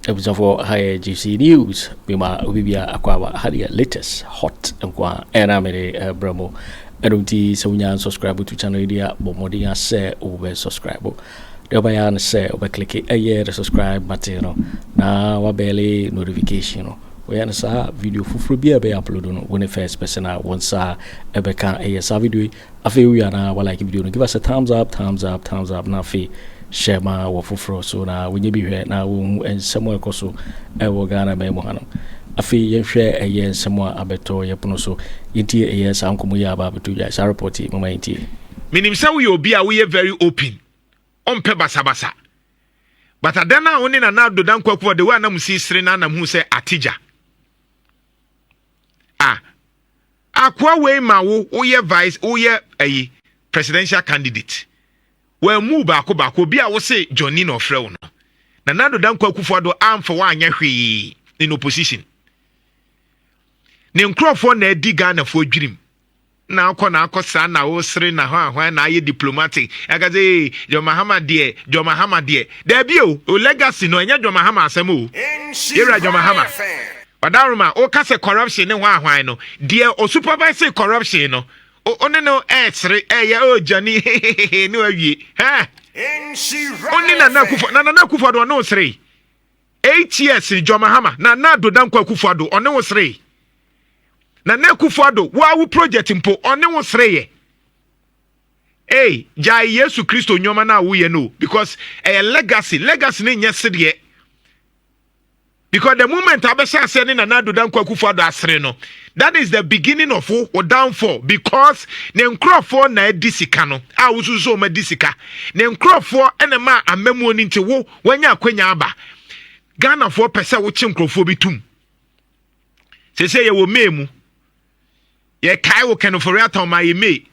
Abusuafoɔ ha yɛ GC News mema obi bia akɔ aba ha deɛ latest hot nko a ɛna mede brɛ mo ɛno nti sɛ wonya subscribe to channel yi deɛ a bɔ mmɔden a sɛ wobɛ subscribe deɛ wobɛyɛ no sɛ wobɛklike ɛyɛ the subscribe button no na wabɛle notification no wɔyɛ no saa video foforɔ bi a ɛbɛyɛ upload no wo ne first person a wo nsa ɛbɛka ɛyɛ saa video yi. Afei wowie a na wa like video no, give us a thumbs up, thumbs up, thumbs up na afei hyɛ ma wɔ foforɔ so na wɔnyɛ bi hwɛ na wɔhu nsɛm a ɛkɔ so ɛwɔ Ghana man mu ha no. Afei yɛnhwɛ ɛyɛ nsɛm a abɛtɔ yɛ pono so. Yɛntie ɛyɛ saa nkɔmmɔ yi a aba abɛtɔ dwa, saa report yi, moma yɛntie. Menim sɛ woyɛ obi a woyɛ very open, ɔmpɛ basabasa. But adan a wo ne Nana Addo Dankwa Akufo de wo anam si sere na anam hu sɛ atigya. Ah, akoa wei ma wo woyɛ vice, woyɛ ayi presidential candidate. Wɔamu baako baako obi a wose Johnny na ɔfrɛ wo no. Nana Addo Dankwa Akufo Addo amfa woanyɛ hwee in opposition. Ne nkurɔfoɔ na adi Ghanafoɔ dwirim. Na akɔ na akɔ saa na wosere na hɔ ahwan na ayɛ diplomatic. Ɛka sɛ ee John Mahama deɛ, John Mahama deɛ. Daabi o, o legacy no ɛnyɛ John Mahama asɛm o. Yɛwura John Mahama. Ɔdaroma, woka sɛ corruption ne hɔ ahwan no, deɛ o supervise corruption no, o ne no ɛresere ɛyɛ o Johnny hehehe ne wawie. Hɛ? O ne Nana Akufo, na Nana Akufo Addo ɔne wo sere. 8 years John Mahama, Nana Addo Dankwa Akufo Addo ɔne wo sere. Nana Akufo Addo, wo project mpo ɔne wo sere yɛ. Hey, gyae Yesu Kristo nneɛma na woyɛ no because ɛyɛ legacy, legacy ne nyɛ sedeɛ. Because the moment abɛhyɛ aseɛ ne Nana Addo Dankwa Akufo Addo asere no, that is the beginning of wo downfall because ne nkurɔfoɔ na adi sika no a wosusu wɔn adi sika. Ne nkurɔfoɔ ɛna ma amamuo no nti wo wanya akwanya aba. Ghanafoɔ pɛ sɛ wokye nkurɔfoɔ bi tum. Sese yɛwɔ May mu. Yɛkae wo Ken Ofori-Atta ɔma yɛ May.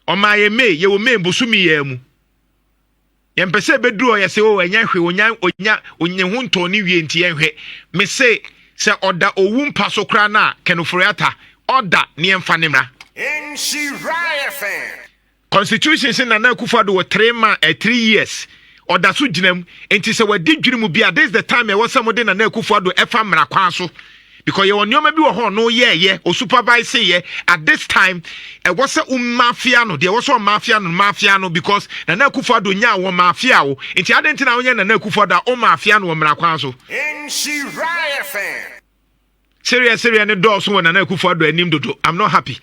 Ɔma yɛ May, yɛwɔ May bosomi yɛ mu. Yɛmpɛ sɛ ɛbɛduru hɔ yɛsɛ o ɛnyɛ hwee onya onya onye ho ntɔn ne wie nti yɛnhwɛ. Me se sɛ ɔda owu mpa so koraa na Ken Ofori-Atta ɔda ne yɛmfa ne mmra. Constitution sɛ Nana Akufo-Addo wɔ 3 ma 3 years. Ɔda so gyina mu nti sɛ wadi dwiri mu bi a, this is the time ɛwɔ sɛ mode Nana Akufo-Addo ɛfa mmara kwan so. Because yɛwɔ nneɛma bi wɔ hɔ no yɛɛyɛ o supervise yɛ at this time ɛwɔ sɛ wo mafia no deɛ ɛwɔ sɛ ɔmafia no mafia no because Nana Akufo-Addo nya wɔ mafia wo nti ade nti na wonyɛ Nana Akufo-Addo a o mafia no wɔ mmara kwan so. Serious serious ne dɔɔso wɔ Nana Akufo-Addo anim dodo. I'm not happy.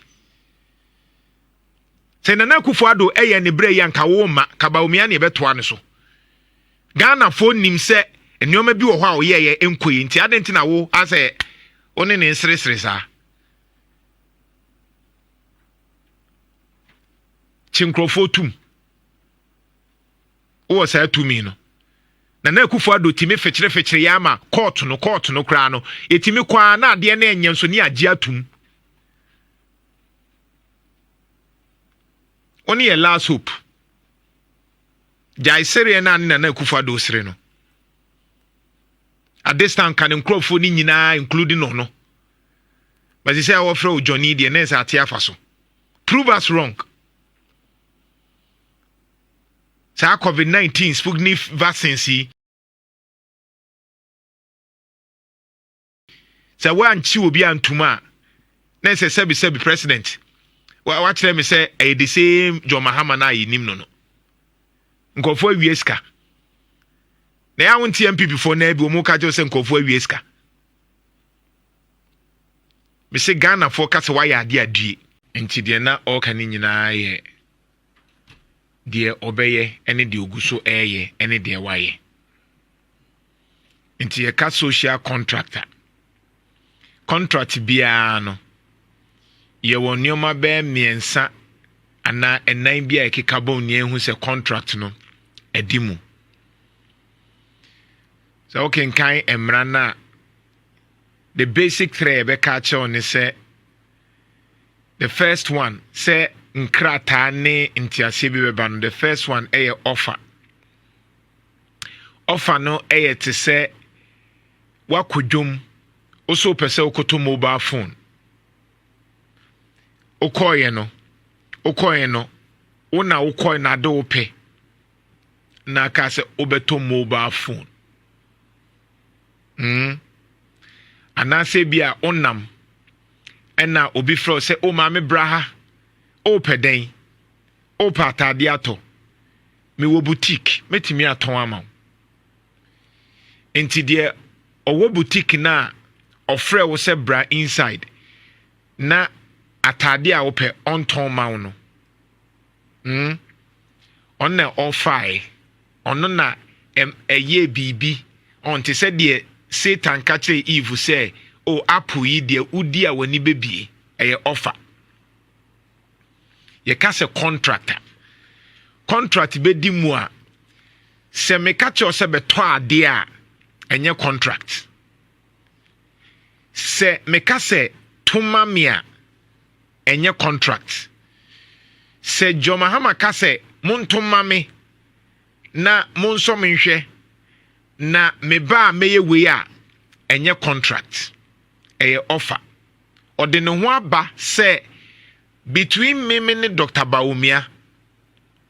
Sɛ Nana Akufo-Addo ɛyɛ ne brɛ yi anka wo ma Kabawumia ne ɛbɛtoa ne so. Ghanafoɔ nim sɛ nneɛma bi wɔ hɔ a ɔyɛɛyɛ nkɔ yi nti ade nti na wo asɛ wo ne ne nseresere saa. Kye nkurɔfoɔ tum. Wowɔ saa tumi no. Nana Akufo-Addo tumi fekyerefekyere yɛ ama court no koraa no. Yɛtumi kɔ a na adeɛ no ɛnyɛ nso ne agye atum. Wo ne yɛ last hope. Gyae sereɛ no a ne Nana Akufo-Addo sere no. At this time, ka ne nkurɔfoɔ no nyinaa including no no. But sɛ wɔfrɛ wo Johnny deɛ na ɛsɛ ate afa so. Prove us wrong. Saa COVID-19 Sputnik vaccines yi. Sɛ woankyi obi antoma a, na ɛsɛ sɛbi sɛbi president. Wakyerɛ me sɛ ɛyɛ the same John Mahama na yɛnim no no. Nkurɔfoɔ awie sika. Na yɛa wonte NPP foɔ na bi wɔn ka kyerɛ sɛ nkurɔfoɔ awie sika. Mese Ghanafoɔ ka sɛ wayɛ adeɛ adue. Nti deɛ na ɔreka ne nyinaa yɛ deɛ ɔbɛyɛ ne deɛ ogu so ɛreyɛ ne deɛ wayɛ. Nti yɛka social contractor. Contract biara no, yɛwɔ nneɛma bɛyɛ mmiɛnsa anaa ɛnan bi a ɛkeka bɔm nea ehu sɛ contract no ɛdi mu. Sɛ wokenkan mmara no a, the basic three yɛbɛka akyerɛw ne sɛ, the first one sɛ nkrataa ne nteaseɛ bi bɛba no, the first one ɛyɛ offer. Offer no ɛyɛ te sɛ wakɔ dwom, wosɛ wopɛ sɛ wokɔtɔ mobile phone. Wokɔɔyɛ no, wo na wokɔɛ na ade wopɛ na aka sɛ wobɛtɔ mobile phone. Anaasɛ bi a wonam ɛna obi frɛ wo sɛ, o maame, bra ha, wopɛ dɛn? Wopɛ ataadeɛ atɔ? Mewɔ boutique, mɛtumi atɔn ama wo. Nti deɛ ɔwɔ boutique no a ɔfrɛ wo sɛ bra inside na ataadeɛ a wopɛ ɔntɔn ma wo no, Ɔno na ɔfae, ɔno na ɛyɛ biribi. Ɔnte sɛ deɛ Satan ka kyerɛ Eve sɛ, o, apple yi deɛ, wodi a w'ani bɛbie. Ɛyɛ ɔfa. Yɛka sɛ contract a, contract bɛdi mu a, sɛ meka kyerɛ sɛ bɛtɔ adeɛ a, ɛnyɛ contract. Sɛ meka sɛ toma me a, ɛnyɛ contract. Sɛ John Mahama ka sɛ montoma me na monsɔ me nhwɛ na me ba a mɛyɛ wei a, ɛnyɛ contract, ɛyɛ offer. Ɔde ne ho aba sɛ between me ne Dr Bawumia,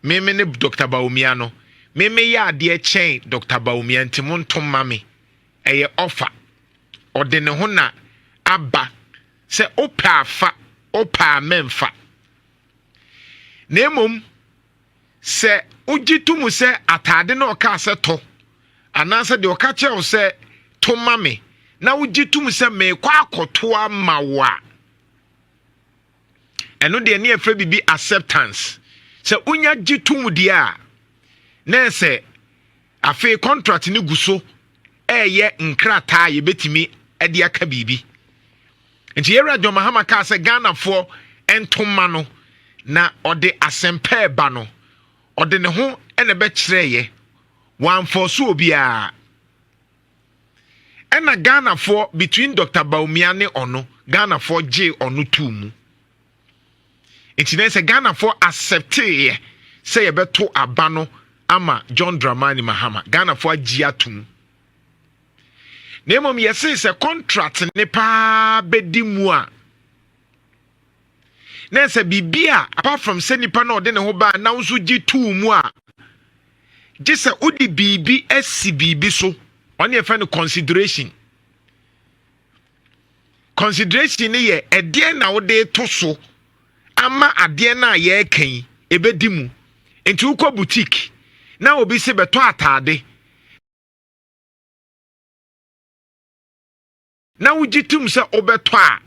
me ne Dr Bawumia no, me yɛ adeɛ kyɛn Dr Bawumia, nti montom me. Ɛyɛ offer. Ɔde ne ho na aba sɛ wopɛ afa, wopɛ a mɛmfa. Na mmom sɛ wogye to mu sɛ ataade na ɔkaa sɛ tɔ, anaasɛ deɛ ɔka kyerɛ wo sɛ to ma me, na wogye to mu sɛ meekɔ akɔto ama wo a, ɛno deɛ ne yɛfrɛ biribi acceptance. Sɛ wonya gye to mu deɛ a, na ɛsɛ afei contract no gu so ɛɛyɛ nkrataa a yɛbɛtumi de aka biribi. Nti yɛwura John Mahama kaa sɛ Ghanafoɔ ntoma no na ɔde asɛmpɛɛ ba no, ɔde ne ho ɛna ɛbɛkyerɛeɛ, wamfɔ so obiara. Ɛna Ghanafoɔ, between Dr Bawumia ne ɔno, Ghanafoɔ gye ɔno tuu mu. Nti na sɛ Ghanafoɔ accepteeɛ sɛ yɛbɛto aba no ama John Dramani Mahama, Ghanafoɔ agye atom. Na mmom yɛsee sɛ contract ne paa bɛdi mu a, na sɛ biribi a apart from sɛ nipa na ɔde ne ho baa na nso gye tuu mu a, gye sɛ wode biribi asi biribi so. Ɔne yɛfrɛ no consideration. Consideration ne yɛ ɛdeɛn na wode to so ama adeɛ no a yɛreka yi ɛbɛdi mu. Nti wokɔ boutique na obi sɛ bɛtɔ ataade na wogye tom sɛ wobɛtɔ a,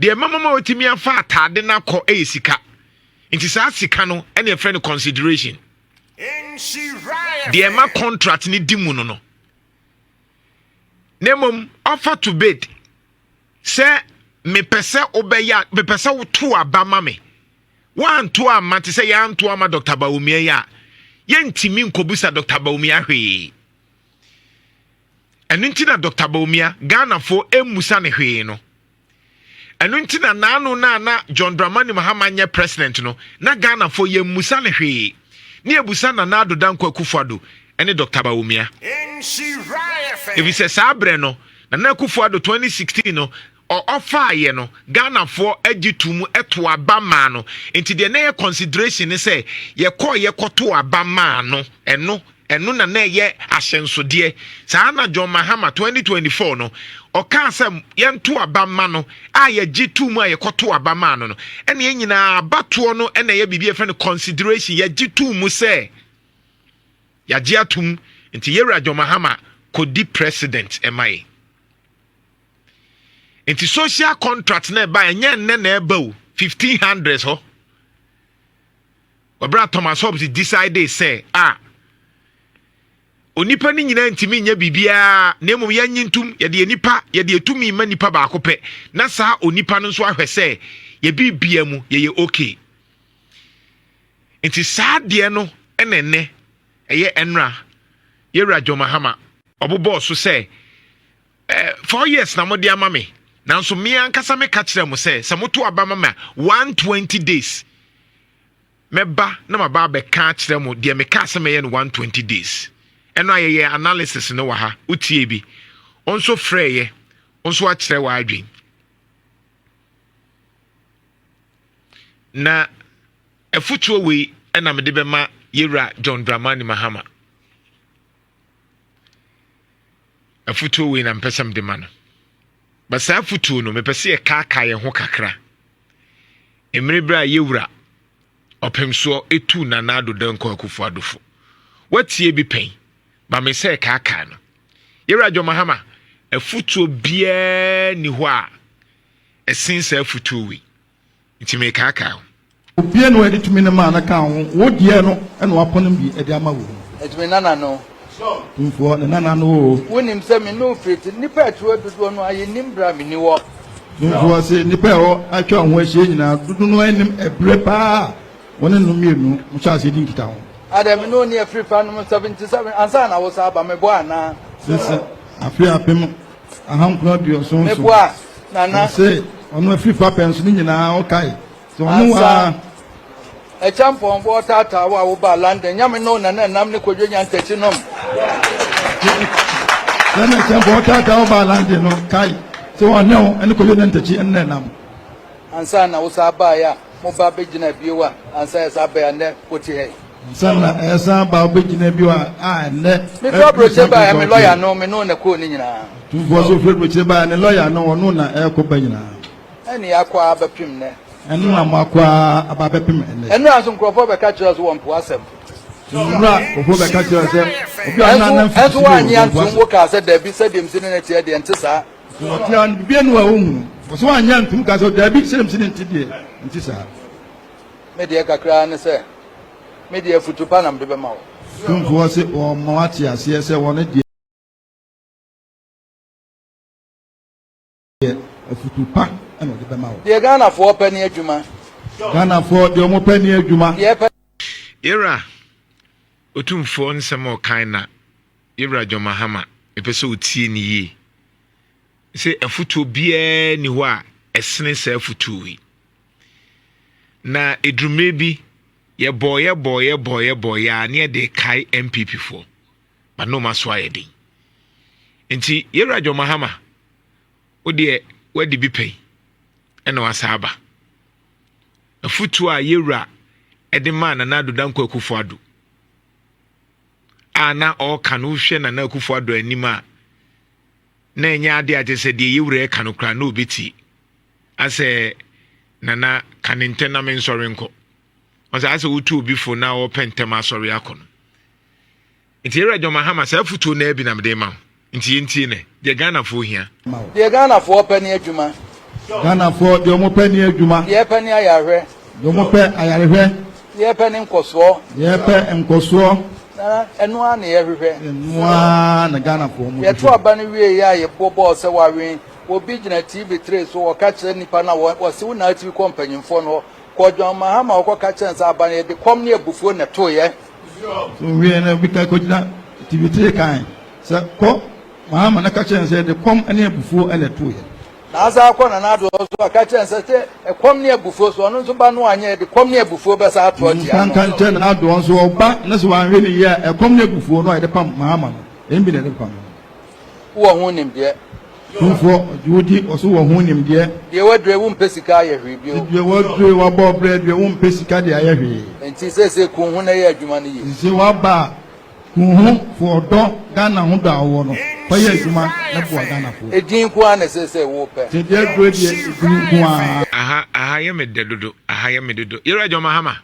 deɛ mama ma wotumi afa ataade no akɔ ɛyɛ sika. Nti saa sika no ɛne yɛfrɛ no consideration. Deɛ ɛma contract no di mu no, na mmom offer to bid sɛ mepɛ sɛ wobɛyɛ, mepɛ sɛ woto aba ma me, woanto ama te sɛ yɛanto ama Dr Bawumia yi a, yɛntumi nkɔbusa Dr Bawumia hwee. Ɛno nti na Dr Bawumia, Ghanafoɔ ɛmmusa ne hwee no. Ɛno nti na naano na na John Dramani Mahama nyɛ president no, na Ghanafoɔ yɛmmusa ne hwee, ne yɛbusa Nana Addo Dankwa Akufo-Addo ɛne Dr Bawumia, ɛfiri sɛ saa berɛ no Nana Akufo-Addo 2016 no ɔfaayɛ no, Ghanafoɔ agye to mu, ɛto aba maa no. Nti deɛ na yɛ consideration ne sɛ yɛkɔɔ yɛkɔto aba maa no, ɛno na ɛyɛ ahyɛnsodeɛ. Saa na John Mahama 2024 no ɔkaa sɛ yɛnto aba ma no a, yɛgye to mu a yɛkɔto aba maa no, ɛna yɛn nyinaa abatoɔ no ɛna ɛyɛ biribi yɛfrɛ no consideration. Yɛgye to mu sɛ yɛagye atom, nti yɛwura John Mahama kɔdi president ɛma yɛ. Nti social contract na ɛba, ɛnyɛ nnɛ na ɛba o. 1500s hɔ, ɔbɛrɛ Thomas Hobbes decide sɛ a onipa no nyinaa ntumi nyɛ biribiara, na mmom yɛnyi ntom, yɛde nipa, yɛde etumi ma nipa baako pɛ, na saa onipa no nso ahwɛ sɛ yɛbiribia mu yɛyɛ okay. Nti saa adeɛ no ɛna ɛnɛ ɛyɛ ɛnra yɛwura John Mahama ɔbobɔɔ so sɛ 4 years na mode ama me, nanso me ankasa meka kyerɛ mo sɛ moto aba ma me a, 120 days mɛba na maba abɛka akyerɛ mo deɛ meka sɛ mɛyɛ no 120 days. Ɛno a yɛyɛ analysis no wɔ ha, wotie bi ɔnso frɛɛyɛ nso akyerɛ w'adwen. Na afotuo wei ɛna mede bɛma yɛwura John Dramani Mahama. Afotuo wei na mpɛ sɛ mede ma no. But saa afotuo no, mepɛ sɛ yɛkaakaa yɛn ho kakra. Mmere berɛ a yɛwura ɔpemsoɔ ɛtu Nana Addo Dankwa Akufo Addo fo. Watie bi pɛn, ba me sɛ kaakaa no. Yɛwura John Mahama, afotuo biara ni hɔ a ɛsen saa afotuo wei. Nti mekaakaa wo. Obia ni hɔ a yɛde tumi no maa no kaa ho, wo deɛ no na wapɔn bi de ama wo no. Nti me nana no. Tumfoɔ, ne nana no oo. Wonim sɛ me ne wo firi te, nnipa a ɛte hɔ dodoɔ no ara yɛnnim berɛ a menni hɔ. Tumfoɔ se, nnipa a ɛwɔ atwa wo ho ahyia nyinaa dodo no ara nnim ɛberɛ paa a wo ne no mmienu mohyɛ aseɛ di nkitaho. Adɛn, me ne wo ne afiri fa nom 77 ansa na wo san aba, meboa anaa? Sese, afe 1977. Meboa, Nana. Ɔse, ɔno afiri fa pɛn so ne nyinaa ɔkae sɛ ɔne wo ara. Ɛkyɛ mpɔnbɔ ɔtaataa wo a wobaa London, nyɛ me ne wo na na ɛnam ne Kwadwo Nyantakyi nom. Sɛ na ɛkyɛ mpɔn ɔtaataa wo baa London no, kae sɛ ɔne wo ne Kwadwo Nyantakyi na ɛnam. Ansa na wo san baeɛ a, moba bɛgyinaa bio a, ansa yɛsan baeɛ a, nnɛ wote ha yi. Ansa na ɛsan ba wobɛgyina bio a, a nnɛ. Mefiri aburokyire baeɛ, me lɔya no, me ne wo na ɛkɔɔ ne nyinaa. Tumfoɔ nso firi aburokyire baeɛ, ne lɔya no, ɔno na ɛrekɔ ba nyinaa. Ɛne yɛakɔ ara bɛpem nnɛ. Ɛno na moakɔ ara aba abɛpem ɛnnɛ. Ɛnora nso nkurɔfoɔ bɛka kyerɛɛ sɛ wɔmpo asɛm. Nnora nkurɔfoɔ bɛka kyerɛɛ sɛ obi a ɔnam nam Ɛnso woannye antom, wokaa sɛ, Dabi, sɛdeɛ mese ne no teɛ deɛ, ɛnte saa. Ɔte a, biribiara nni hɔ a ɔnhunu. Ɔsɛ woannye antom kaa sɛ, Dabi, sɛdeɛ mese no nte deɛ, ɛnte saa. Me deɛ kakra ara ne sɛ, me deɛ afutu pa na mede bɛma wo. Tumfoɔ se wɔma woate aseɛ sɛ wɔn deɛ afutu pa na ɔde bɛma wo. Deɛ Ghanafoɔ pɛ ne adwuma. Ghanafoɔ deɛ wɔn pɛ ne adwuma. Deɛ pɛ. Yɛwura Otumfoɔ nsɛm a ɔkae na Yɛwura John Mahama mepɛ sɛ otie ne yie. Sɛ afutuo biara ni hɔ a ɛsene saa afutuo yi. Na ɛduru mmerɛ bi yɛbɔɔyɛ bɔɔyɛ bɔɔyɛ bɔɔyɛ a ne yɛde kae NPP foɔ. But na ɔma so ayɛ den. Nti Yɛwura John Mahama wo deɛ woadi bi pɛn ɛna wasa aba. Afutuo a Yɛwura ɛde maa Nana Addo Dankwa Akufo Addo a na ɔreka no wohwɛ Nana Akufo Addo anim a na ɛnyɛ adeɛ a kyerɛ sɛ deɛ Yɛwura ɛka no koraa na ɔbɛtie. Asɛ Nana ka ne ntɛm na mensɔre nkɔ. Ɔsɛ asɛ wotu obi fo na ɔpɛ ntɛm asɔre akɔ no. Nti Yɛwura John Mahama saa afutuo naa bi na mede rema wo. Nti yɛntie nɛ. Deɛ Ghanafoɔ hia. Deɛ Ghanafoɔ pɛ ne adwuma. Ghanafoɔ deɛ wɔn pɛ ne adwuma. Deɛ ɛpɛ ne ayarehwɛ. Deɛ wɔn pɛ ayarehwɛ. Deɛ ɛpɛ ne nkɔsoɔ. Deɛ ɛpɛ nkɔsoɔ. Nana, ɛno ara na yɛhwehwɛ. Ɛno ara na Ghanafoɔ wɔn hwehwɛ. Yɛto aba no wie yɛ a yɛbɔ bɔɔl sɛ wawen. Obi gyina TV tray so wɔka kyerɛ nnipa no a wɔse wo na atumi kɔ mpanyinfoɔ no hɔ. Kɔ John Mahama wɔkɔka kyerɛ no sɛ aba no yɛde kɔm ne abufuo na ɛtoeɛ. So nwie no obi ka kɔgyina TV tire kan sɛ kɔ Mahama na ka kyerɛ no sɛ yɛde kɔm ne abufuo na ɛtoo yɛn. Na asan akɔ Nana Addo hɔ nso aka kyerɛ no sɛ sɛ ɛkɔm ne abufuo so ɔno nso ba no anyɛ yɛde kɔm ne abufuo bɛsa ato atia no. Nka nkyerɛ Nana Addo nso ɔba na sɛ wanhwɛ no yie a ɛkɔm ne abufuo no a yɛde pam Mahama no ɛno bi na yɛde pam no. Wowɔ ho nimdeɛ. Tumfoɔ, ɔgye wo di, ɔso wɔ ho nimdeɛ. Deɛ wadure, wompɛ sika ayɛ hwee bio. Deɛ wadure, wabɔ brɛ deɛ, wompɛ sika de ayɛ hwee. Enti seesei ku wo ho na yɛ adwuma no yie. Seesei waba a, ku wo ho, fa ɔdɔ, Ghana ho dɔ a wowɔ no, fa yɛ adwuma na boa Ghanafoɔ. Edin nko ara na seesei wopɛ. Sɛ deɛ adure deɛ, edin nko ara. Aha, aha yɛ me dɛ dodo, aha yɛ me dodo. Yɛwura John Mahama,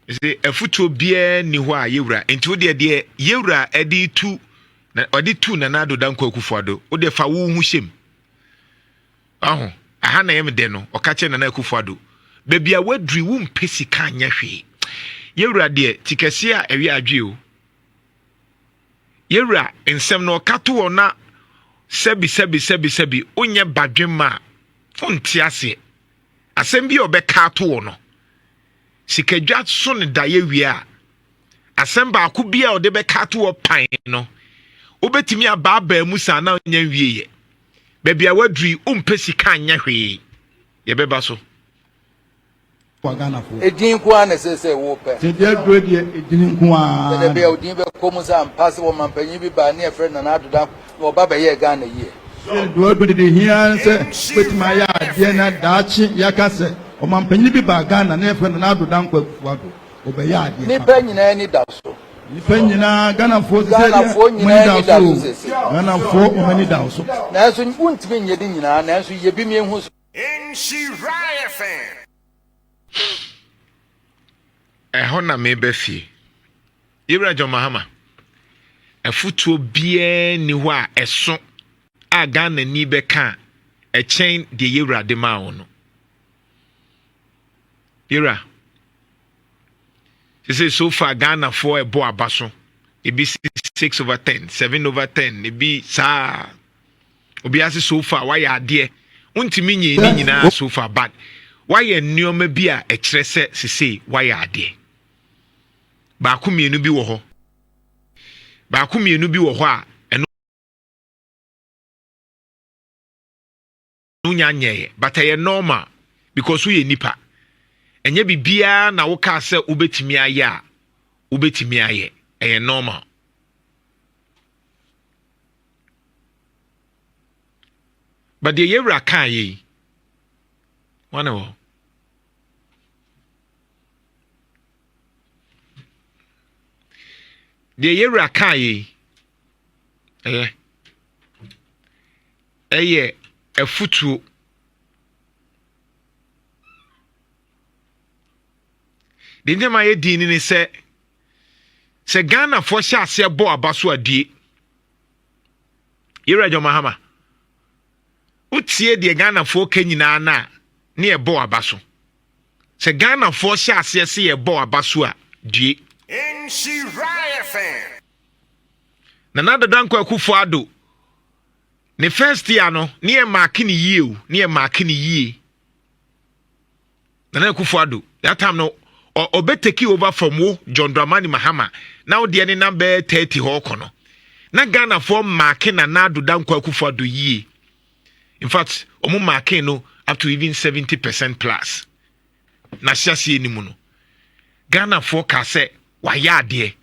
mese afutuo biara nni hɔ a yɛwura, nti wo deɛ deɛ yɛwura ɛde tu Na ɔde tu Nana Addo Dankwa Akufo Addo. Wo deɛ fa wo ho hyɛ mu. Aho, aha na ɛyɛ me dɛ no, ɔka kyerɛ Nana Akufo Addo. Baabi a waduri wo mpɛ sika nyɛ hwee. Yɛwura deɛ, ti kɛseɛ a ɛwe adwe o. Yɛwura nsɛm no ɔka to hɔ na sɛbi sɛbi sɛbi sɛbi wonyɛ badwemma a wonte aseɛ. Asɛm bi a ɔbɛka ato hɔ no, sikadwa so ne daeɛ wie a, Asɛm baako bi a ɔde bɛka ato hɔ pan no, wobɛtumi abaabaa mu saa na ɔnya nwieɛ. Baabi a waduru yi, wompɛ sika nyɛ hwee. Yɛbɛba so. Edin nko ara na ɛsɛ sɛ wopɛ. Sɛ deɛ aduro deɛ edin nko ara. Sɛdeɛ ɛbɛyɛ a wo din bɛkɔ mu sɛ ampa sɛ ɔmampanyin bi baa ne yɛfrɛ no Nana Addo Dankwa na ɔba bɛyɛɛ Ghana yie. Sɛ deɛ aduro deɛ hia ara ne sɛ wobɛtumi ayɛ adeɛ na daakye yɛaka sɛ ɔmampanyin bi baa Ghana na yɛfrɛ no Nana Addo Dankwa Akufo-Addo. Wɔbɛyɛ adeɛ Nnipa papa. nyinaa ani da so. Nnipa nyinaa, Ghanafoɔ sesei deɛ, Ghanafoɔ wɔn nyinaa ani ani da da wo so so o. sesei. Ghanafoɔ wɔn ani da wo so. Nanso wontumi nyɛ ne nyinaa, nanso yɛ bi mmiɛnhu so. Nhyira FM. Ɛhɔ na meba fie. Yɛwura John Mahama, afotuo biara nni hɔ a ɛso a Ghanani bɛka a ɛkyɛn deɛ yɛwura de maa wo no. Yɛwura, sese so far Ghanafoɔ ɛbɔ aba so, ebi 6 over 10, 7 over 10, ebi saa. Obi ase so far wayɛ adeɛ, wontumi nyɛ ne nyinaa so far, but wayɛ nneɛma bi a ɛkyerɛ sɛ sese wayɛ adeɛ. Baako mmienu bi wɔ hɔ. Baako mmienu bi wɔ hɔ a ɛno nya nyɛɛ, but ɛyɛ normal because woyɛ nipa. Ɛnyɛ biribiara na wokaa sɛ wobɛtumi ayɛ a wobɛtumi ayɛ. Ɛyɛ normal. But deɛ yɛwura kaa yɛ yi, wane wɔ deɛ yɛwura kaa yɛ yi, ɛyɛ ɛyɛ afutuo. Deɛ nti ma yɛ din ne sɛ, sɛ Ghanafoɔ hyɛ aseɛ bɔ aba so adie, yɛwura John Mahama, wotie deɛ Ghanafoɔ ka nyinaa no a, ne yɛbɔ aba so. Sɛ Ghanafoɔ hyɛ aseɛ sɛ yɛbɔ aba so a, due. Nhyira FM. Nana Addo Dankwa Akufo-Addo ne first year no, ne yɛ maake ne yie o, ne yɛ maake ne yie. Nana Akufo-Addo, that time no, ɔbɛ take over from wo John Dramani Mahama, na wo deɛ ne nam bɛyɛ 30 hɔ kɔ no. Na Ghanafoɔ maake Nana Addo Dankwa Akufo-Addo yie. In fact, ɔmo maake no up to even 70% plus. Na hyɛseɛ ni mu no, Ghanafoɔ ka sɛ wayɛ adeɛ.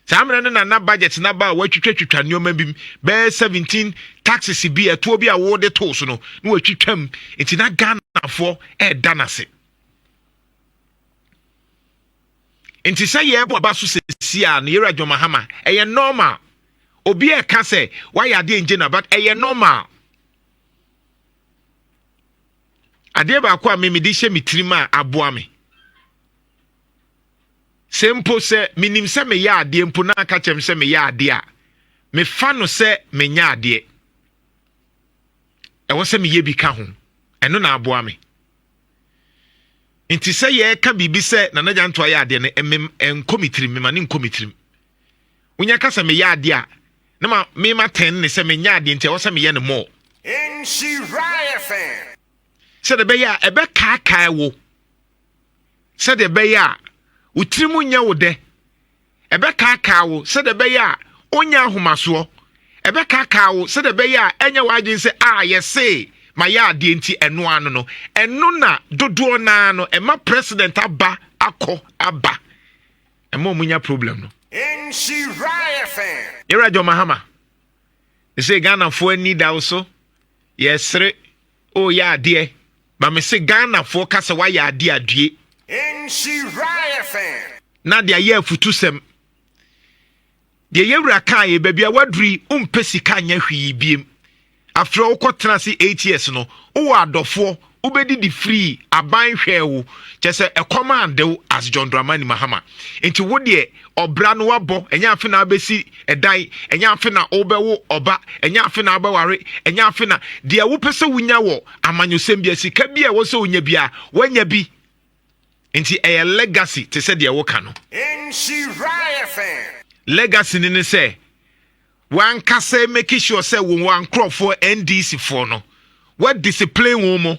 Saa mmerɛ no nana budget na ba a watwitwatwitwa nneɛma bi bɛyɛ 17 taxes bi, ɛtoɔ bi a wɔde too so no na watwitwa mu, nti na Ghanafoɔ ɛɛda n'ase. Nti sɛ yɛbɔ aba so sɛsi a no, yɛwura John Mahama, ɛyɛ normal. Obi a ɛka sɛ wayɛ adeɛ ngye na, but ɛyɛ normal. Adeɛ baako a me mede hyɛ me tirim a aboa me, sɛ mpo sɛ menim sɛ meyɛ adeɛ mpo na aka kyerɛ me sɛ meyɛ adeɛ a, mefa no sɛ menyɛ adeɛ, ɛwɔ sɛ meyɛ bi ka ho. Ɛno na aboa me. Nti sɛ yɛreka biribi sɛ Nana Gyantoa yɛ adeɛ no, ɛmem ɛnkɔ me tirim, mema ne nkɔ me tirim. Wonya ka sɛ meyɛ adeɛ a, na ma mema tɛn ne sɛ menyɛ adeɛ, nti ɛwɔ sɛ meyɛ no more. Nhyira FM. Sɛdeɛ ɛbɛyɛ a ɛbɛkaakae wo, sɛdeɛ ɛbɛyɛ a wo tirim nyɛ wo dɛ, ɛbɛkaakaa wo sɛdeɛ ɛbɛyɛ a onyɛ ahomasoɔ, ɛbɛkaakaa wo sɛdeɛ ɛbɛyɛ a ɛnyɛ w'adwene sɛ a yɛse ma yɛ adeɛ nti ɛno ano no. Ɛno na dodoɔ naa no ɛma president aba akɔ aba, ɛma ɔmo nya problem no. Nhyira FM. Yɛwura John Mahama, sɛ Ghanafoɔ ani da wo so, yɛsere o yɛ adeɛ, ma me se Ghanafoɔ ka sɛ wayɛ adeɛ adue. Nhyira FM. Na deɛ ayɛ afutusɛm deɛ yɛwura kaa yɛ, baabi a waduri, wompɛ sika nyɛ hwee biem. Afei wokɔtena ase 8 years no, wowɔ adɔfoɔ, wobɛdidi free, aban hwɛɛ wo, kyɛ sɛ ɛkɔm ande wo as John Dramani Mahama. Nti wo deɛ ɔbra no wabɔ, ɛnyɛ afe na wabɛsi ɛdan, ɛnyɛ afe na wobɛwo ɔba, ɛnyɛ afe na wobɛware, ɛnyɛ afe na deɛ wopɛ sɛ wonya wɔ amanyɔsɛm bia, sika bi a ɛwɔ sɛ wonya bi a woanya bi. Nti ɛyɛ legacy te sɛ deɛ woka no. Nhyira FM. Legacy ni ne sɛ wankasa make sure sɛ wɔn nkurɔfoɔ NDC foɔ no wa discipline wɔn mu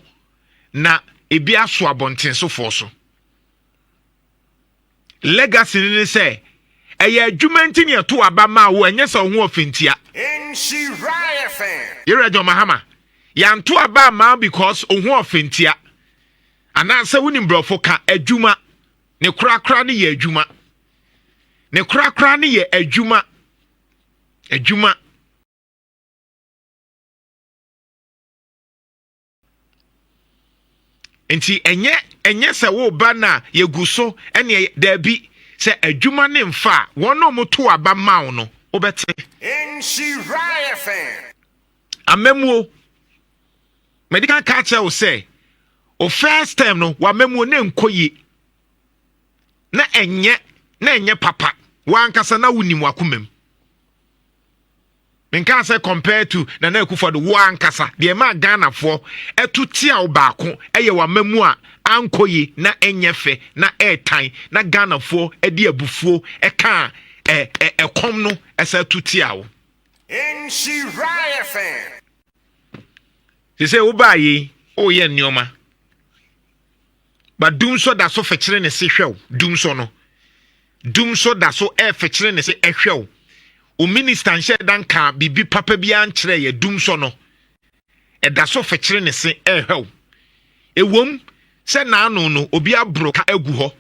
na ebi aso abɔntensofoɔ so. Legacy ni ne sɛ ɛyɛ adwuma nti ne ɛto aba maa wo, ɛnyɛ sɛ ɔho ɔfentia. Nhyira FM. Yɛwura John Mahama, yɛanto aba ama because ɔho ɔfentia anaasɛ wonim borɔfo ka. Adwuma ne korakora ne yɛ adwuma, ne korakora ne yɛ adwuma, adwuma. Nti ɛnyɛ sɛ woba na yɛgu so ɛne daabi. Sɛ adwuma ne mfa a, wɔn a wɔto aba ma wo no, wobɛte. Nhyira FM. Amamuo. Mede kan ka kyerɛ wo sɛ, o first term no, w'amamuo ne nkɔ yie. Na ɛnyɛ, na ɛnyɛ papa. W'ankasa na wonim w'akoma mu. Menkaa sɛ compare to Nana Akufo-Addo, wo ankasa deɛ ɛmaa Ghanafoɔ ɛto tia wo baako ɛyɛ w'amamu a ankɔ yie na ɛnyɛ fɛ na ɛɛtan na Ghanafoɔ ɛde abufuo ɛkaa ɛ ɛ ɛkɔm no ɛsɛ to tia wo. Nhyira FM. Sɛ sɛ wobaa yei woyɛ nneɛma But dumsɔ da so fekyere ne se hwɛ wo. Dumsɔ no. Dumsɔ da so ɛfekyere ne se ɛhwɛ wo. O minister nhyɛ da nka biribi papa biara nkyerɛ yɛ dumsɔ no. Ɛda so fekyere ne se ɛhwɛ wo. Ewom sɛ n'ano no obi aboro ka agu hɔ.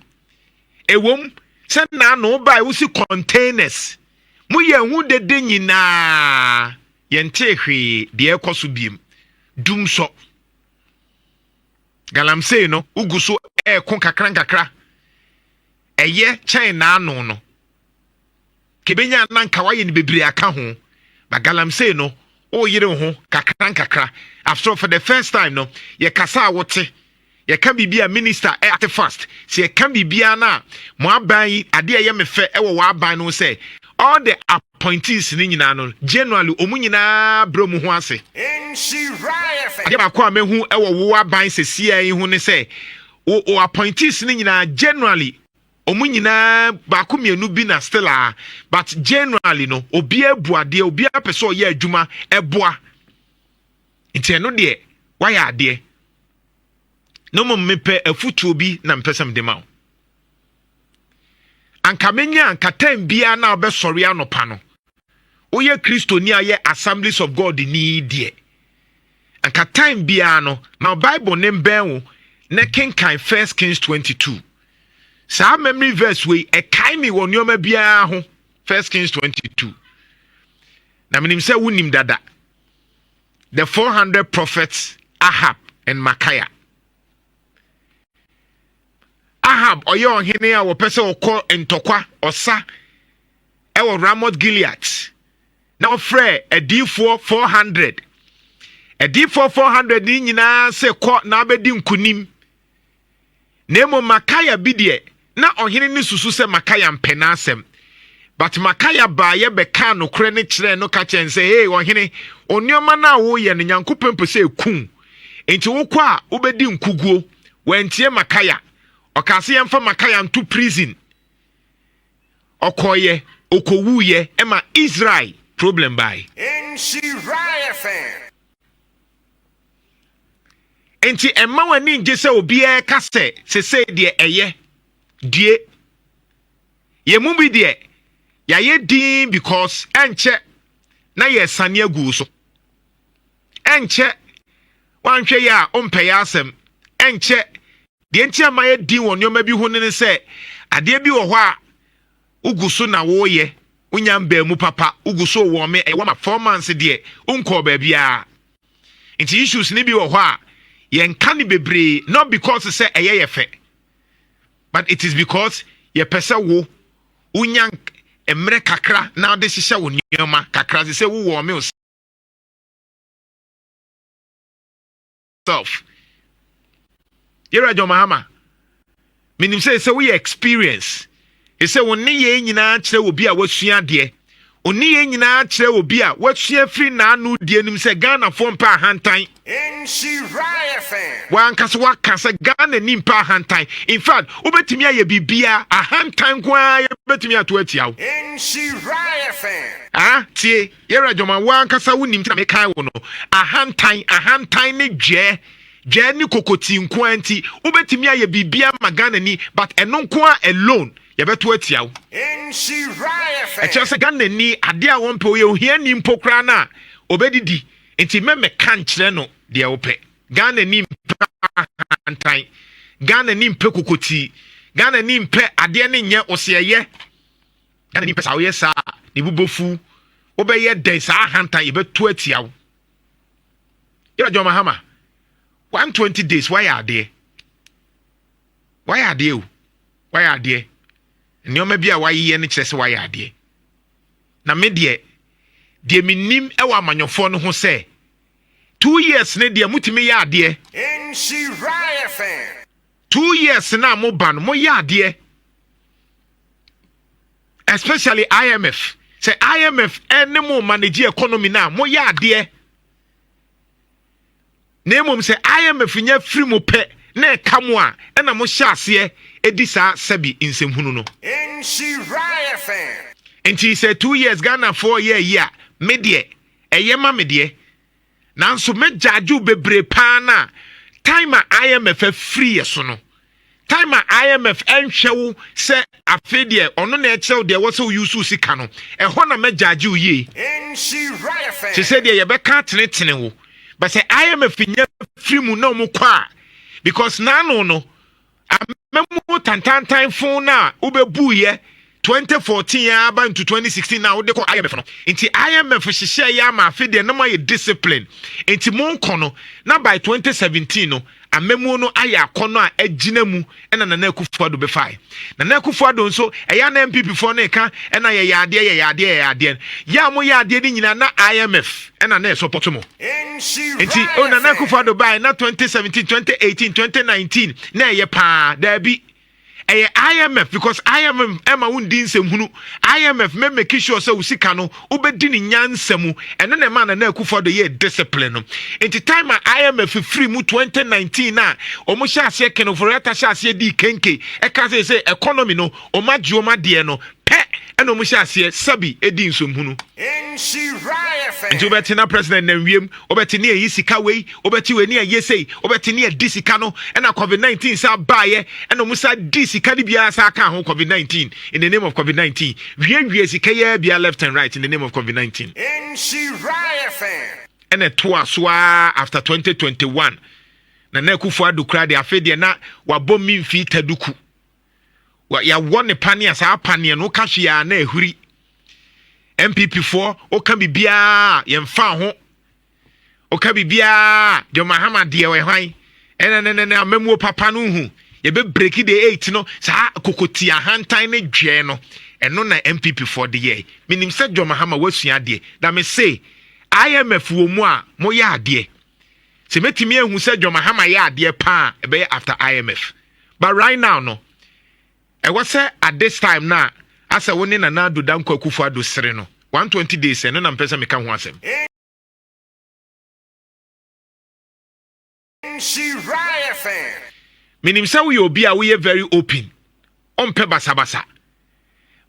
Ewom sɛ n'ano bae wosi containers. Mo yɛ ho dede nyinaa yɛntee hwee deɛ ɛkɔ so biem. Dumsɔ. Galamsey no wogu so ɛɛko kakra nkakra. Ɛyɛ kyɛn n'ano no. Kebenya na nka wayɛ no bebree aka ho. But galamsey no woyere wo ho kakra nkakra. After all, for the first time no, yɛkasa a wote. Yɛka biribi a minister ate fast. Sɛ yɛka biribiara no a, mo aban yi, adeɛ a ɛyɛ me fɛ ɛwɔ w'aban no sɛ, all the appointees no nyinaa no, generally, ɔmo nyinaa brɛ ɔmo ho ase. Adeɛ baako a mehu ɛwɔ wo aban sesia yi ho ne sɛ, wo wo appointees no nyinaa generally, ɔmo nyinaa baako mmienu bi na still a, but generally no, obiara bu adeɛ, obiara pɛ sɛ ɔyɛ adwuma ɛboa. Nti ɛno deɛ, wayɛ adeɛ. Na mmom mepɛ afutuo bi na mpɛ sɛ mede ma wo. Anka menya anka time biara na wobɛsɔre anɔpa no, woyɛ Kristoni a yɛ Assemblies of God ni deɛ, anka time biara no, ma Bible ne mbɛn wo na kenkan First Kings 22. Saa memory verse wei, ɛkae me wɔ nneɛma biara ho. First Kings 22. Na menim sɛ wonim dada. The 400 prophets, Ahab and Micaiah. Ahab ɔyɛ ɔhene a wɔpɛ sɛ ɔkɔ ntɔkwa ɔsa ɛwɔ Ramoth Gilead na ɔfrɛ adiifoɔ 400. Adiifoɔ 400 ne nyinaa sɛ kɔ na abɛdi nkonim. Na mmom Micaiah bi deɛ, na ɔhene no susu sɛ Micaiah mpɛ n'asɛm. But Micaiah baeɛ bɛkaa nokorɛ no kyerɛɛ no ka kyerɛ no sɛ, hey ɔhene, nneɛma no a woyɛ no, Nyankopɔn pɛ sɛ ɛku. Nti wokɔ a wobɛdi nkuguo. Wantie Micaiah. Ɔkaa sɛ yɛmfa Micaiah nto prison. Ɔkɔeɛ, ɔkɔwuiɛ, ɛma Israel problem bae. Nhyira FM. Nti ɛmma w'ani ngye sɛ obiara ka sɛ sesei deɛ ɛyɛ due. Yɛn mu bi deɛ yɛayɛ din because ɛnkyɛ na yɛsane agu so. Ɛnkyɛ wanhwɛ yɛ a ɔmpɛ yɛ asɛm. Ɛnkyɛ deɛ nti ama yɛ din wɔ nneɛma bi ho ne ne sɛ adeɛ bi wɔ hɔ a wogu so na woyɛ wonya mbaa mu papa, wogu so wɔ me ɛwɔ ma 4 months deɛ wonkɔɔ baabiara. Nti issues ne bi wɔ hɔ a yɛnka ne bebree, not because sɛ ɛyɛ yɛ fɛ, but it is because yɛpɛ sɛ wo wonya mmerɛ kakra na wode hyehyɛ wo nneɛma kakra sɛ wowɔ me self. Yɛwura John Mahama, menim sɛ woyɛ experience sɛ wo ne yɛn nyinaa kyerɛ obi a wasua adeɛ, wo ne yɛn nyinaa kyerɛ obi a wasua firi n'ano die nim sɛ Ghanafoɔ mpɛ ahantan. Nhyira FM. Wankasa waka sɛ Ghana ni mpɛ ahantan. In fact, wobɛtumi ayɛ biribiaa, ahantan nko ara yɛbɛtumi ato atia wo. Nhyira FM. Ah, tie, yɛwura dwama, wankasa wonim nti na mekae wo no. Ahantan, ahantan ne dwɛɛ dwɛɛ ne kokoti nko ara nti wobɛtumi ayɛ biribiaa ma Ghana ni, but ɛno nko ara alone yɛbɛto atia wo. Nhyira FM. Ɛkyerɛ sɛ Ghana ni adeɛ a wɔmpɛ, ɔyɛ ohiani mpo koraa no a ɔbɛdidi, nti mɛmɛka nkyerɛ no deɛ wopɛ. Ghana ni mpɛ ahantan, Ghana ni mpɛ kokoti, Ghana ni mpɛ adeɛ ne nyɛ ɔseɛyɛ. Ghana ni mpɛ saa. Woyɛ saa ne bu bɔfu, wobɛyɛ dɛn saa ahantan yɛbɛto atia wo. Yɛrɛ John Mahama, 120 days, wayɛ adeɛ, wayɛ adeɛ o, wayɛ adeɛ. Nneɛma bi a wayeyɛ no kyerɛ sɛ wayɛ adeɛ. Na me deɛ, deɛ menim wɔ amanyɔfoɔ no ho sɛ, 2 years ne deɛ motumi yɛ adeɛ. Nhyira FM. 2 years na moba no, moyɛ adeɛ, especially IMF. Sɛ IMF ɛne mo manage economy na moyɛ adeɛ, na mmom sɛ IMF nya firi mo pɛ na ɛka mo a, ɛna mohyɛ aseɛ ɛdi saa sɛbi nsɛmhunu no. Nhyira FM. Nti sɛ 2 years Ghanafoɔ yɛ ayi a, me deɛ ɛyɛ ma me deɛ, nanso mɛgyaagye bebree paa na time a IMF afiri yɛ so no, time a IMF ɛnhwɛ wo sɛ afei deɛ ɔno na ɛkyerɛ wo deɛ ɛwɔ sɛ woyi so sika no, ɛhɔ na mɛgyaagye wo yie. Nhyira FM. Te sɛ deɛ yɛbɛka tenetene wo, but sɛ IMF nya firi mu na ɔmo kɔ a, because n'ano no amamu tantantan fon no a wobɛbuiɛ 2014 aba into 2016 na wode kɔ IMF no, nti IMF hyehyɛ yɛ ama afe deɛ na moayɛ discipline, nti monkɔ no na by 2017 no amamuo no ayɛ akɔnɔ a agyina mu. Ɛna Nana Akufo Addo bɛfae. Nana Akufo Addo nso ɛyɛ na NPP foɔ no ka ɛna yɛyɛ adeɛ, yɛyɛ adeɛ, yɛyɛ adeɛ yɛ a moyɛ adeɛ no nyinaa na IMF ɛna na ɛsupport mo. Nti o Nana Akufo Addo bae na 2017, 2018, 2019 na ɛyɛ paa. Daabi, ɛyɛ IMF, because IMF ɛma wo ndi nsɛmhunu. IMF mɛ make sure sɛ wo sika no wobɛdi ne nyansa mu. Ɛno na ɛma Nana Akufo Addo yɛ discipline no. Nti time a IMF firi mu 2019 a ɔmo hyɛ aseɛ, Ken Ofori-Atta hyɛ aseɛ dii kenke ɛka sɛ economy no ɔmo agye ɔmo adeɛ no pɛ, ɛna ɔmo hyɛ aseɛ sabi edi nsɛmhunu. Nhyira FM. Nti wobɛte na president nam wiem, wobɛte ne ɛyi sika wei, wobɛte wei ne ɛyɛ sei, wobɛte ne ɛdi sika no. Ɛna COVID-19 sa baeɛ, ɛna ɔmo sa di sika no biara sa aka ho. COVID-19, in the name of COVID-19, wiewie sika yɛ bia left and right in the name of COVID-19. Nhyira FM. Ɛna ɛtoa so a after 2021, Nana Akufo Addo kora deɛ, afei deɛ na wabɔ mi mfi taduku. Yɛawɔ ne paneɛ, saa paneɛ no woka hwee a na ahuri. NPP foɔ, woka biribiaa yɛmfa ho, woka biribiaa deɛ Mahama deɛ ɔyɛ hwan, ɛnɛ nɛ nɛ amamuo papa no hu yɛbɛ break the eight no, saa kokoti ahantan ne dwɛ no, ɛno na NPP foɔ de yɛ. Menim sɛ John Mahama wasua adeɛ na me se IMF wɔ mu a moyɛ adeɛ. Sɛ mɛtumi ahu sɛ John Mahama yɛ adeɛ paa, ɛbɛyɛ after IMF. But right now no, ɛwɔ sɛ at this time na asɛ wo ne Nana Addo Dankwa Akufo Addo sere no 120 days, ɛno na mpɛ sɛ meka ho asɛm. Nhyira FM. Menim sɛ woyɛ obi a woyɛ very open, ɔmpɛ basabasa,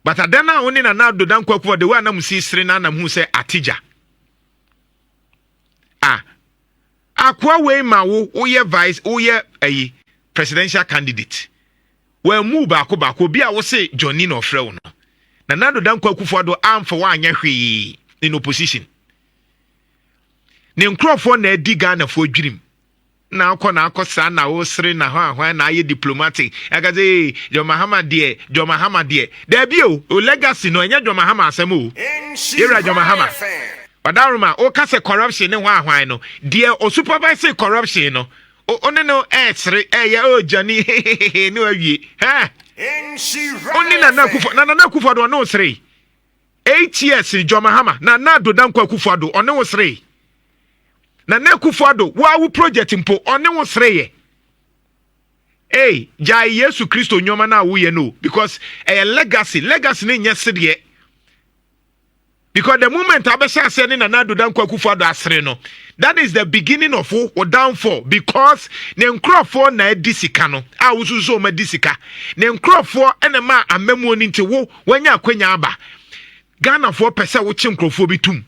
but ada no a wo ne Nana Addo Dankwa Akufo de wo anam si sere no anam hu sɛ ategya a akoa wei ma wo woyɛ vice, woyɛ ayi presidential candidate, wɔamu baako baako. Obi a wose Johnny na ɔfrɛ wo no, Nana Addo Dankwa Akufo Addo amfa woanyɛ hwee in opposition. Ne nkurɔfoɔ na adi Ghanafoɔ dwirim na akɔ na akɔ saa na wosere na hɔ ahwan na ayɛ diplomatic ɛka sɛ, "Ee, John Mahama deɛ, John Mahama deɛ." Daabi o, o legacy no ɛnyɛ John Mahama asɛm o. Yɛwura John Nhyira Mahama. FM. Ɔdaroma woka sɛ corruption ne hɔ ahwan no deɛ, o supervise corruption no, o ne no ɛɛsere ɛyɛ o Johnny hehehe ne wawie hɛ. Nhyira Ɔne Nana FM. Akufo na Nana Akufo Addo ɔne wo sere 8 years. John Mahama, Nana Addo Dankwa Akufo Addo ɔne wo sere. Nana Akufo Addo wo project mpo ɔne wo sere yɛ. Ei, gyae Yesu Kristo nneɛma no a woyɛ no, because ɛyɛ legacy. Legacy ne nyɛ sedeɛ, because the moment abɛhyɛ aseɛ ne Nana Addo Dankwa Akufo Addo asere no, that is the beginning of wo downfall, because ne nkurɔfoɔ na adi sika no a wosusu wɔn adi sika ne nkurɔfoɔ ɛna ma amamuo no. Nti wo wanya akwanya aba, Ghanafoɔ pɛ sɛ wokye nkurɔfoɔ bi tum.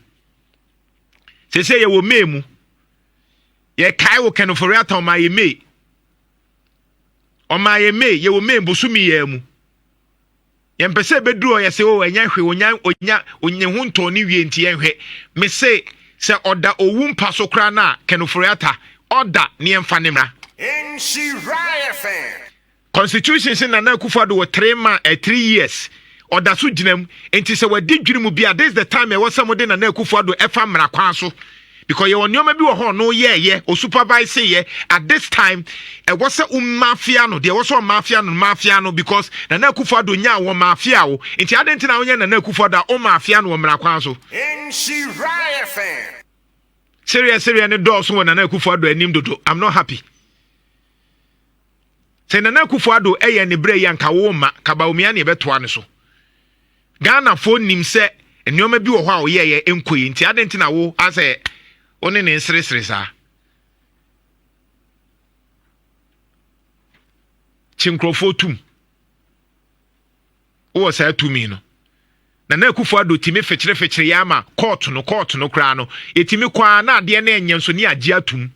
Sese yɛwɔ May mu, yɛkae wo Ken Ofori-Atta ɔma yɛ May, ɔma yɛ May, yɛwɔ May bosomi yɛ mu. Yɛmpɛ sɛ ɛbɛduru hɔ yɛsɛ o ɛnyɛ hwee, onya onya onye ho ntɔn ne wie. Nti yɛnhwɛ me se sɛ ɔda owu mpa so koraa no a, Ken Ofori-Atta ɔda ne yɛmfa ne mmra. Nhyira FM. Constitution sɛ Nana Akufo-Addo wɔ three ma 3 years, ɔda so gyina mu. Nti sɛ wadi dwiri mu bi a, this is the time ɛwɔ sɛ mode Nana Akufo-Addo ɛfa mmara kwan so. Because yɛwɔ nneɛma bi wɔ hɔ ɔno yɛɛyɛ, o supervise yɛ. At this time, ɛwɔ sɛ wo mafia no, deɛ ɛwɔ sɛ ɔmafia no, mafia no because Nana Akufo-Addo nyaa wɔ mafia wo. Nti adɛn nti na wonyɛ Nana Akufo-Addo a wo mafia no wɔ mmara kwan so? Nhyira FM. Sereɛ sereɛ ne dɔɔso wɔ Nana Akufo-Addo anim dodo. I'm not happy. Sɛ Nana Akufo-Addo ɛyɛ ne berɛ yi anka wo mma, ka Bawumia ne ɛbɛtoa no so. Ghanafoɔ nim sɛ nneɛma bi wɔ hɔ a ɔyɛɛyɛ nkɔ yi nti adɛn nti na wo asɛ wo ne ne nseresere saa. Kye nkurɔfoɔ tum. Wowɔ saa tumi no. Nana Akufo-Addo tumi fekyerefekyere yɛ ama kɔɔto no kɔɔto no koraa no yɛtumi kɔ ara na adeɛ no ɛnyɛ nso ne agye atum.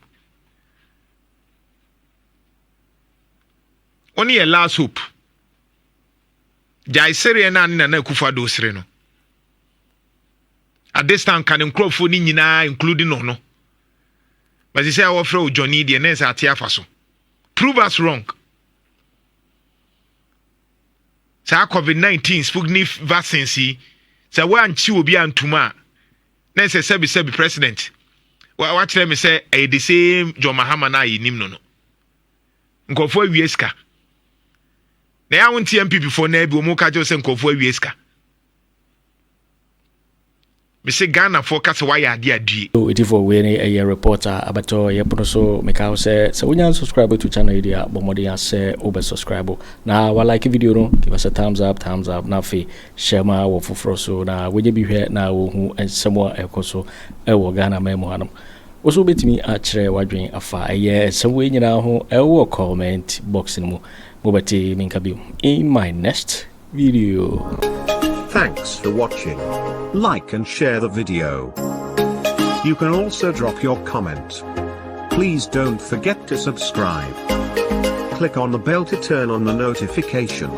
Wo ne yɛ last hope. Gyae sereɛ no a ne Nana Akufo-Addo sere no. At this time ka ne nkurɔfoɔ no nyinaa including ɔno. But sɛ a wɔfrɛ wo Johnny deɛ na ɛsɛ ate afa so. Prove us wrong. Saa COVID-19 Sputnik vaccines yi sɛ woankye obi antum a na ɛsɛ sɛbi sɛbi president wakyerɛ me sɛ ɛyɛ the same John Mahama no a yɛnim no no. Nkurɔfoɔ awie sika. Na ɛyɛ a wonte NPP foɔ naa bi wɔn ka kyerɛ sɛ nkurɔfoɔ awie sika. Mese Ghanafoɔ ka sɛ wayɛ adeɛ adue. Etifoɔ wei ne ɛyɛ report a abɛtɔ yɛ pono so. Meka wo sɛ sɛ wonya subscribe to channel yi deɛ a, bɔ mmɔden a sɛ wobɛ subscribe na wa like video no, give us a thumbs up, thumbs up, na afei hyɛ ma wɔ foforɔ so na wɔnyɛ bi hwɛ na wɔhu nsɛm a ɛkɔ so ɛwɔ Ghana man mu hanom. Wo so wobɛtumi akyerɛ w'adwene afa ɛyɛ nsɛm wei nyinaa ho ɛwɔ comment box no mu. Mobɛte menka bio in my next video. Thanks for watching. Like and share the video. You can also drop your comment. Please don't forget to subscribe. Click on the bell to turn on the notification.